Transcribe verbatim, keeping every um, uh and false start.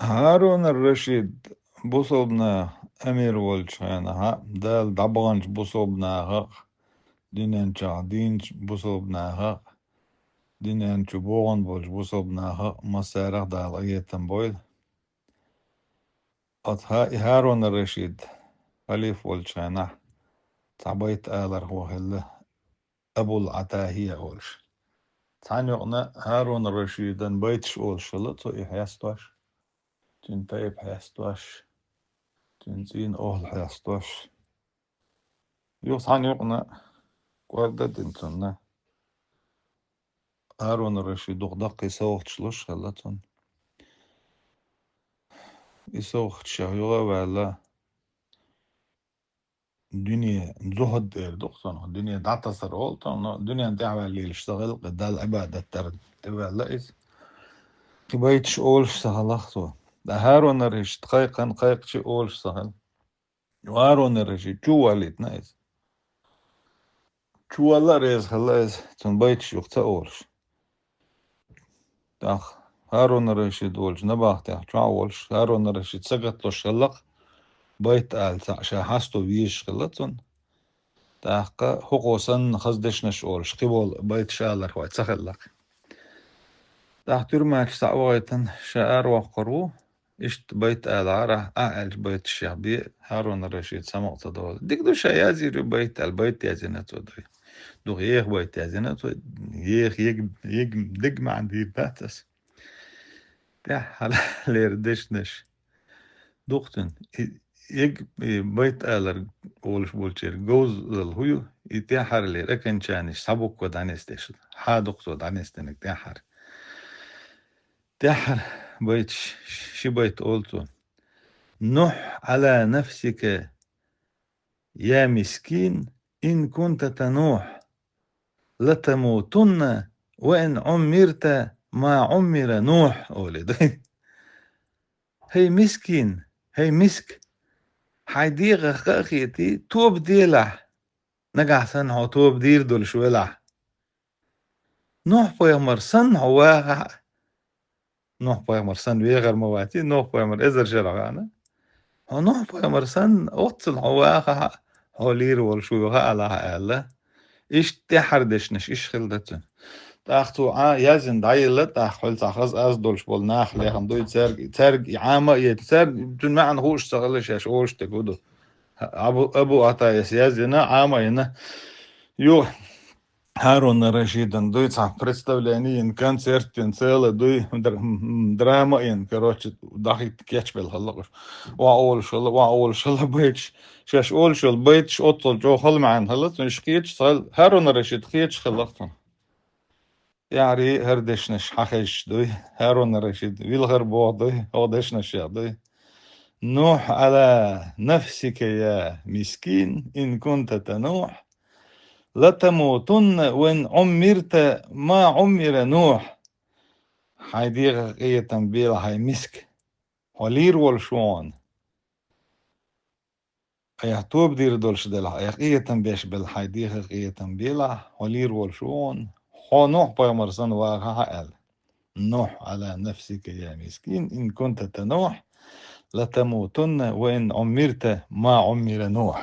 ХӀарун ар-Рашид бусалба наха амир волчу хенахь, Дала дӀабаханчу бусалба нахах, дуьнен чохь дийначу бусалба нахах, дуьнен чу богӀун болчу бусалба нахах, массарах Дала къинхетам бойла. Оцу хӀа-, и ХӀарун ар-Рашид халифа волчу хенахь, цхьа байт алархо хилла, Абул-ӀатахӀия олуш. Цхьана юкъана ХӀарун ар-Рашидан байташ олуш хилла цо и хьестош. Цуьнан тайпа хьестош, цуьнан цӀийнан охӀла хьестош. Юха цхьана юкъана кӀорда а дина цунна, ХӀарун ар-Рашид дукха даккхий совгӀаташ луш хилла цунна. И совгӀаташ юха а ваьлла, дуьне, зухӀд эр ду-кх цунах, дуьне дӀатасар олу цунах, но дуьненна тӀаьхьаваьлла лелаш ца хилла, кхин Далла Ӏибадат дар тӀеваьлла иза. Кхин байташ олуш ца хилла-кх цо. Ткъа ХӀарун ар-Рашид кхайкхина, кхайкхича а олуш ца хилла. ХӀарун ар-Рашид чу а валийтина иза. Чу валла а реза хилла иза, цунна байташ юха ца олуш. ТӀаккха ХӀарун ар-Рашид волчу набахтех чохь а волуш, ХӀарун ар-Рашид сагатдеш хилла-кх, байт ала цхьаъ ша хьасто везаш хилла цунна. ТӀаккха хӀокхо санна хаза дешнаш олуш кхин волу байташ алархой ца хилла-кх. ТӀаккха туьрма чу схьа а вахийтина, ша аравоккхур ву, иштта байт алахьара, ахь аьллачу байташех бен ХӀарун ар-Рашид самукъа ца довла. Дика ду, ша язйийр ю байт аьлла, байт язйина цо, дуй. Дукха еха байт язйина цо, еха, ега, ега, дерг маьӀна дийр дац ас. ТӀаьххьарлера дешнаш ду-кх цуьнан. И, ега, и байт алар олуш болчеран говзалла хӀун ю? И тӀаьххьарлера окончанеш цхьа буква дӀанисдеш. Хьа ду-кх цо дӀанисдинарг тӀаьххьара. ТӀаьххьара байташ, ши байт олу цо: «Нухь Ӏала нафсика, я мискин, ин кунта танухь, латамутунна ва ин Ӏуммирта ма Ӏуммира Нухь», олий ду. ХӀей мискин, хӀей миска, хьайн дегӀах къа а хетий, тоба делахь, нагахь санна хьо тоба дийр долуш велахь. Нухь-пайхамар санна хьо вахахь а, Нухь-пайхамар санна вехар ма вац, Нухь-пайхамар эзар шарахь веана. Хьо Нухь-пайхамар санна, оццул хьо вахахь а, хьо лийр волуш ву хаалахь аьлла. Иштта тӀаьххьара дешнаш иштта хилла ду цуьнан. ТӀаккха цо Ӏа-, язйина дӀаелла, тӀаккха хьуьлла цхьа хаза аз долуш болу нах лехна дуй, цаьрга, цаьрга и Ӏама а йита, цаьрга цуьнан маьӀна хууш а ца хилла, шаьш олуш дерг хӀун ду. Абу, Абу ӀатахӀияс язйина, Ӏама а йина. Юха ХӀарун ар-Рашидан дуй цхьа представление йина, концерт йина, цела дуй, др-, м, м, драма а йина, короче, дахийта кечбелла хилла уьш. Охьа олуш хилла, охьа олуш хилла байташ. Шаьш олуш йолу байташ оццул чӀогӀа хала маьӀна хилла цуьнан, уьш кхеташ ца хилла, ХӀарун ар-Рашид кхеташ хилла-кх цунна. ТӀаьххьара хӀара дешнаш хьан хезаш дуй, ХӀарун ар-Рашид вилхар боху дуй, хӀокху дешнашех дуй. Нухь Ӏала нафсика, я мискин, ин кунта танухь, латамутунна ва ин Ӏуммирта ма Ӏуммира Нухь. Хьайн дегӀах къинхетам белахь, хьай миска, хьо лийр волуш ву хьуна. Айхьа тоба дийр долуш делахь, айхьа къинхетам беш белахь, хьайн дегӀах къинхетам белахь, хьо лийр волуш ву хьуна. Хьо Нухь-пайхамар санна вахахь а аьлла. Нухь Ӏала нафсика, я мискин, ин кунта танухь, латамутунна ва ин Ӏуммирта ма Ӏуммира Нухь.